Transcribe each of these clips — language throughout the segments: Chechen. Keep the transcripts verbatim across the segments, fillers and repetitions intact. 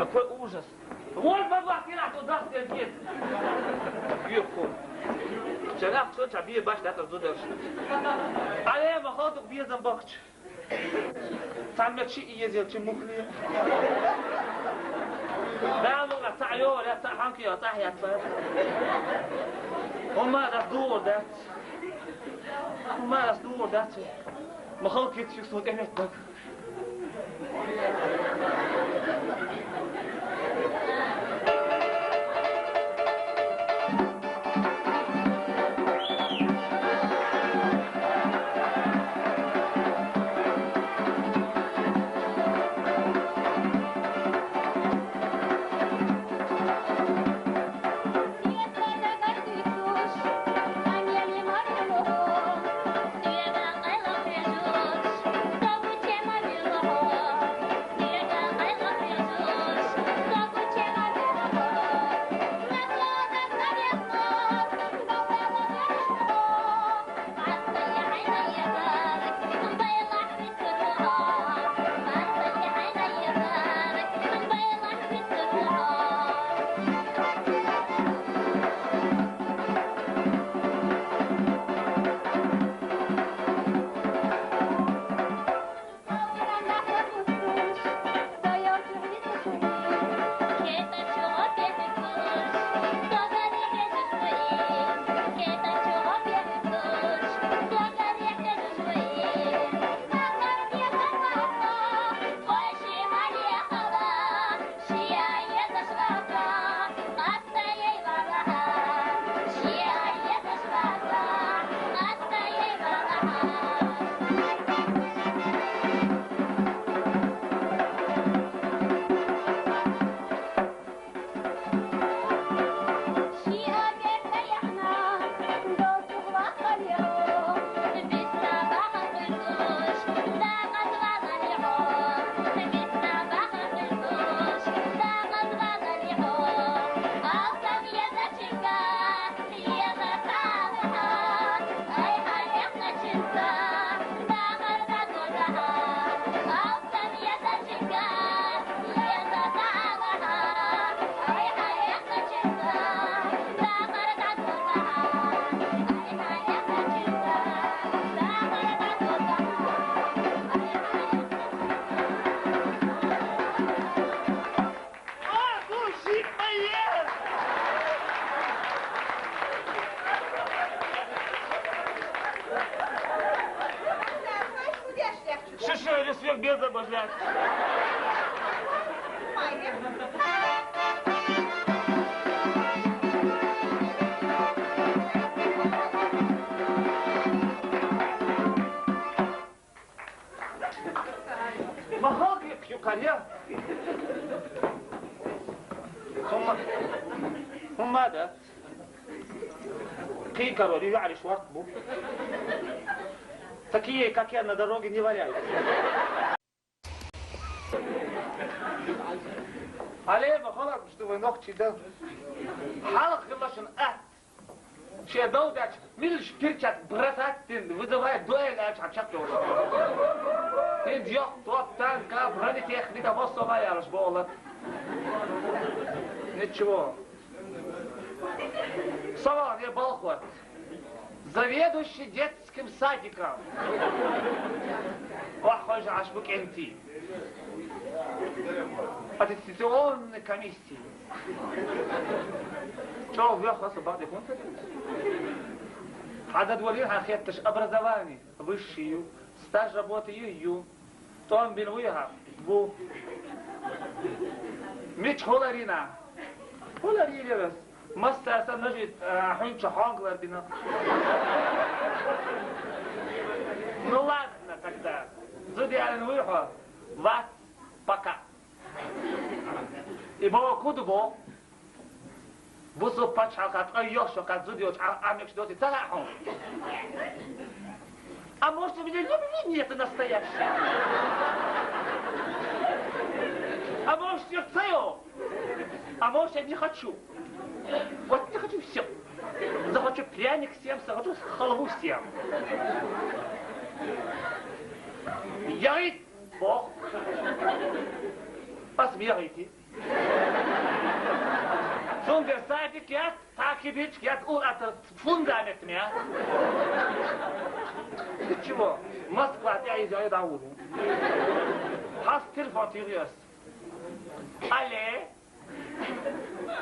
Какой ужас! Вот бабах, кирах туда сидит. Юху. Чарах что чабие баш да туда. Але махал тук бие замбахч. Цаммет ши иезелчи мухли. Да, ну, а та ё, я та ханки, я та я та. Ума да дур да. Ума да дур да. Махал кит сюсут эмет бак. Шиши, респект, без обожать. Махал кик юкарья. Хумма. Хумма да. Кин король, я ариш варт бу. Такие, как я, на дороге не валяются. Але махалат, что вы ногти да. Халк хилашын а. Че дал дач, милш перчат бросать тин, вызывает дуэль, а чак чак тоже. Тин ёх, топ, танка, бронетехника, вот сова ярыш болот. Ничего. Сова не балхот. Заведующий детским садиком. Вахожа аш бу кенти. Аттестационной комиссии. Чё, вёха собака, декун ты? Хадад вали хахетташ образование высшее, стаж работы ю. Тон бин виха. Бу. Мич холарина. Холарина. Масса са нажит, а, хунча хонглар бина. Ну ладно тогда. Зуди ален виха. Ват. Пока. И бо куду бо. Бусу пачхалкат, ой, ёшокат, зуд ёч, а, а мекш доти, цара хо. А может, у меня любви нет настоящей? А может, сердцею? А может, я не хочу? Вот не хочу, всё. Захочу пряник всем, захочу халву всем. Я и Бог. Посмеете. Садик яц, цхьа кибичка яц, у атта фундамент ме. Чего? Москва тӀаийза дӀавугу. Хьаста телефон тӀера яц. Алле?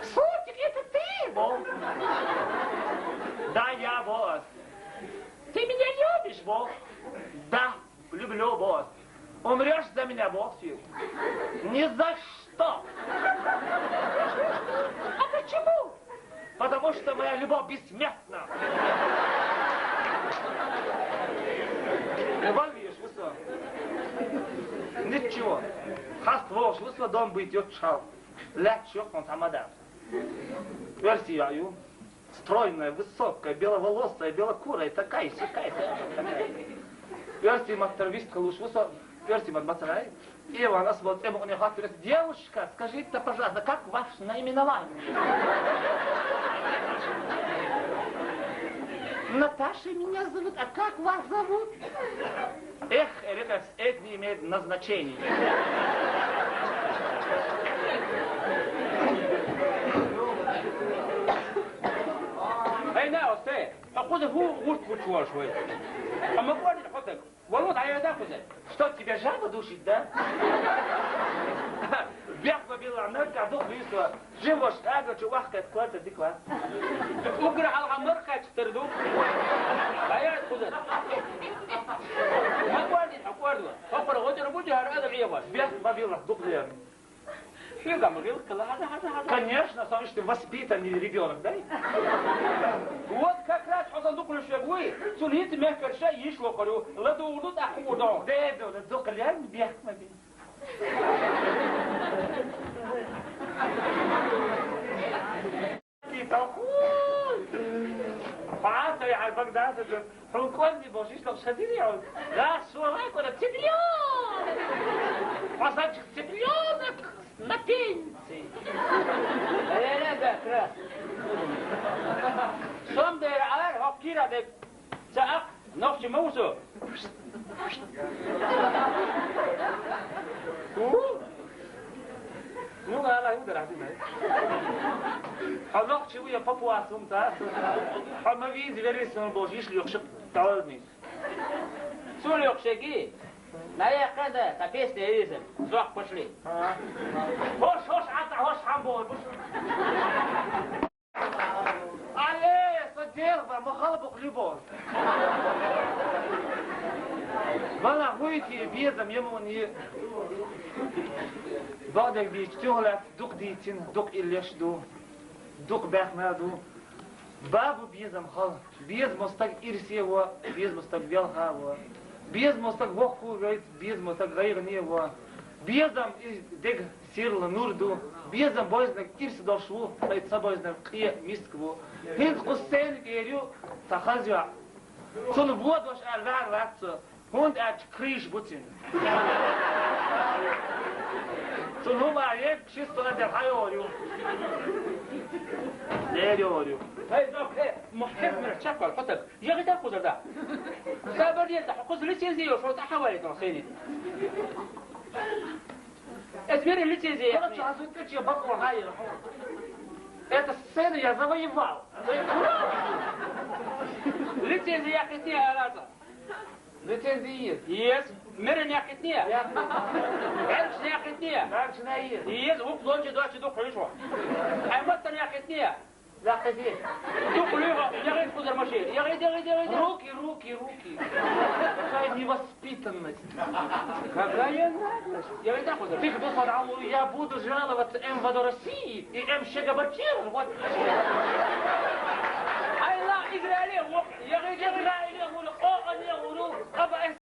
Сотик, это ты, бо? Да, я, босс. Ты меня любишь, бо? Да, люблю, босс. Умрёшь за меня, босс? Ни за что. А почему? Потому что моя любовь бессмертна. Валвиш, высо. Ничего. Хьаста вогӀуш, высо, дом быть, йоццушхьал. Лаьтташ йоххьун цхьа мадам. Оьрсий йоӀ ю. Стройная, высокая, беловолосая, белокурая, такая, сякая, такая. Оьрсийн маттара вистхилуш ву со, оьрсийн мотт ма ца хьай. Иван, ас вол цӀе мукъане хаттар: «Девушка, скажите, пожалуйста, как ваше наименование?» «Наташа меня зовут, а как вас зовут?» Эх, Эрика, это не имеет назначения. Ай, на, осте, хьо кхуза хӀун гӀурт гучу волуш вай? Амма гори хьо таг. Валу дӀаяда кхуза. Что, тебя жаба душит, да? Бехк ма билла, наггахь дукха вуьйсу. Жимош кӀага чу вахкхетта кхоьрта дика вац. Уггар хьалха марха кхаьчча тера ду. Даяр кхузара. Ма кӀордийта хьо кӀордо. Хокхара гӀо тӀера бу хӀара адам Ӏехош. Бехк ма билла, дукха лерна. Шуьга ма гӀиллакхала, хьажа, хьажа, хьажа. Конечно, со иштта воспитанный ребёнок, да? Вот как раз хьо сан дукха луьйш верг вуй, цунна хӀинца мехкара шай йиш лохур ю, ладугӀур ду, тӀаккха хуур ду. Де, де, де, дукха лерна, бехк ма билла. Хьан тӀе яхьар Багдасов, хьуна кӀорни бохуш, иштта ша дирий хьуна? Гаш шо лай кӀора, цыплёнок! Хьо санчух цыплёнок на пенсии. Эре да, крас. Сом дера ар, хьо кира де. Ца акъ, нохчи ма ву со. У? Ну, ала, хӀун дара хьуна? Хьо нохчи ву я папуас ву ца? Хьо ма вийзи верис сон бохуш, йиш лоьхуш, тӀаьрни. Цо лоьхуш шеги? На яхкада, та песня виза. Зох пошли. А. Хош, хош, а, хош, хьан боху, буш. Алле, со дегӀ бан, ма хала бу-кх любовь. Вала хӀуьйтий безам ямуни. Бакъдерг дийцича, тюхьлац дукха дийцина, дукха иллеш ду, дукха баьхна ду. Бабу безам хала. Безамо стаг ирсе во, безамо стаг велха во. Безамо стаг воккхо вейца, безамо стаг гӀайгӀане во. Безам и дега сирла нур ду. Безам бойзнарг ирс долуш ву, ткъа ца бойзнарг къе миска ву. ХӀинца кху сцена тӀера ю цхьа хаза йоӀ. Цунна водош ара ваьхьар вац со, хӀунда аьлча крыша бу цуьнан. Цунна хӀума а егга ши сто дер хьайогӀур ю. Дера йогӀур ю. Хай, зо, хе, ма хе, мира чаккхал, хӀотаг. Ягъита кхузара да. Сабар деза, хьо кхуза лицензи йолуш, хьо тӀаьхьа валийта хьо сцене. Эс мира лицензи яхни. Короче, хьан зуьнтӀа чу бакъо хьайира хьо. Эта сцена я завоевал. Лицензи яхитни аларца. Лицензи еза. Еза. Мира яхитни. Яхитни. Эрчна яхитни. Эрчна еза. Еза, вукх лонча доча дукха хьуьйшу. Ай маттан яхитни. Лакхе де. Дукха луьйгӀа, ягӀийта кхузара машина. ЯгӀийта, ягӀийта, ягӀийта. Руки, руки, руки. Какая невоспитанность. Какая наглость. ЯгӀийта кхузара. Тихо, дусман Амур, я буду жаловаться МВД России и МЧГБЧ. Вот. Ай, ла, Израиле, вот, ягӀийта, ягӀийта. Израиле, вот, о, они, вот, ОБСЕ.